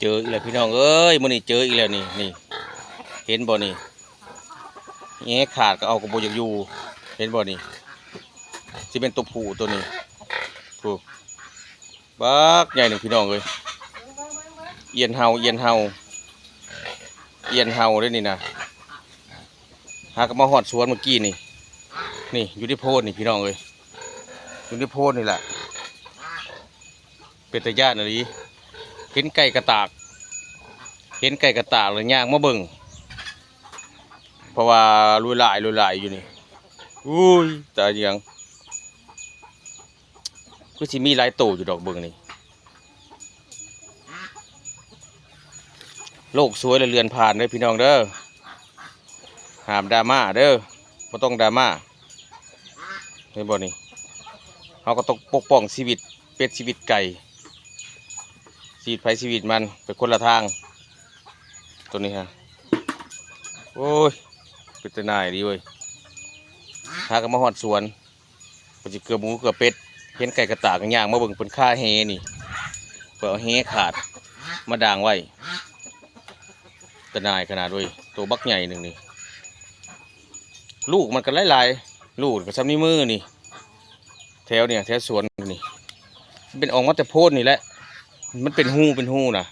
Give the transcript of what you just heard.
ເຈີອີກແລ້ວພີ່ນ້ອງເອີຍ ມື້ນີ້ເຈີອີກແລ້ວນີ້ ນີ້ ເຫັນບໍ່ນີ້ ແຫງຂາດກໍເອົາກໍບໍ່ຢາກຢູ່ ເຫັນບໍ່ນີ້ ຊິແມ່ນຕົວຜູ້ຕົວນີ້ ໂອ້ ບັກໃຫຍ່ໜຶ່ງພີ່ນ້ອງເອີຍ ອຽນເຫົ່າ ອຽນເຫົ່າ ອຽນເຫົ່າເດ້ນີ້ນະ ຫາກໍມາຮອດສວນມື້ກີ້ນີ້ ນີ້ຢູ່ໃນໂພນນີ້ພີ່ນ້ອງເອີຍ ຢູ່ໃນໂພນນີ້ແຫຼະ ເປັນຕາຢ້ານອີ່ຫຼີ ເຫັນໄກ່ກະຕາກ ເຫັນໄກ່ກະຕາກແລ້ວຍ່າງມາເບິ່ງ ເພາະວ່າຫຼວຍຫຼາຍ ຫຼວຍຫຼາຍຢູ່ນີ້ ອຸ້ຍ ຕາຍຫຍັງ ຄືຊິມີຫຼາຍໂຕຢູ່ດອກເບິ່ງນີ້ ໂລກສວຍລະເລື່ອນຜ່ານເດີພີ່ນ້ອງເດີ ຫ້າມດຣາມາເດີ ບໍ່ຕ້ອງດຣາມາ ເຫັນບໍ່ນີ້ ເຮົາກໍຕ້ອງປົກປ້ອງຊີວິດເປັດຊີວິດໄກ່ ຊີວິດໃຜຊີວິດມັນ ໄປຄົນລະທາງ ໂຕນີ້ຮະ ໂອ້ຍ ເປັນຕາໜ່າຍດີເວີຍ ຫາກໍມາຮອດສວນ ກໍຊິເກືອໝູເກືອເປັດ ເຫັນໄກ່ກະຕາກກໍຍ່າງມາເບິ່ງເພິ່ນຄາແຫນີ້ ເພິ່ນເອົາແຫຂາດມາດາງໄວ້ ຕາໜ່າຍຂະໜາດເວີຍ ໂຕບັກໃຫຍ່ໜຶ່ງນີ້ ລູກມັນກໍຫຼາຍໆ ລູກກໍສ່ຳນິ້ວມືນີ້ ແຖວນີ້ ແຖວສວນນີ້ ມັນເປັນອອກມາແຕ່ໂພນນີ້ແຫຼະ ມັນເປັນຮູເປັນຮູນະ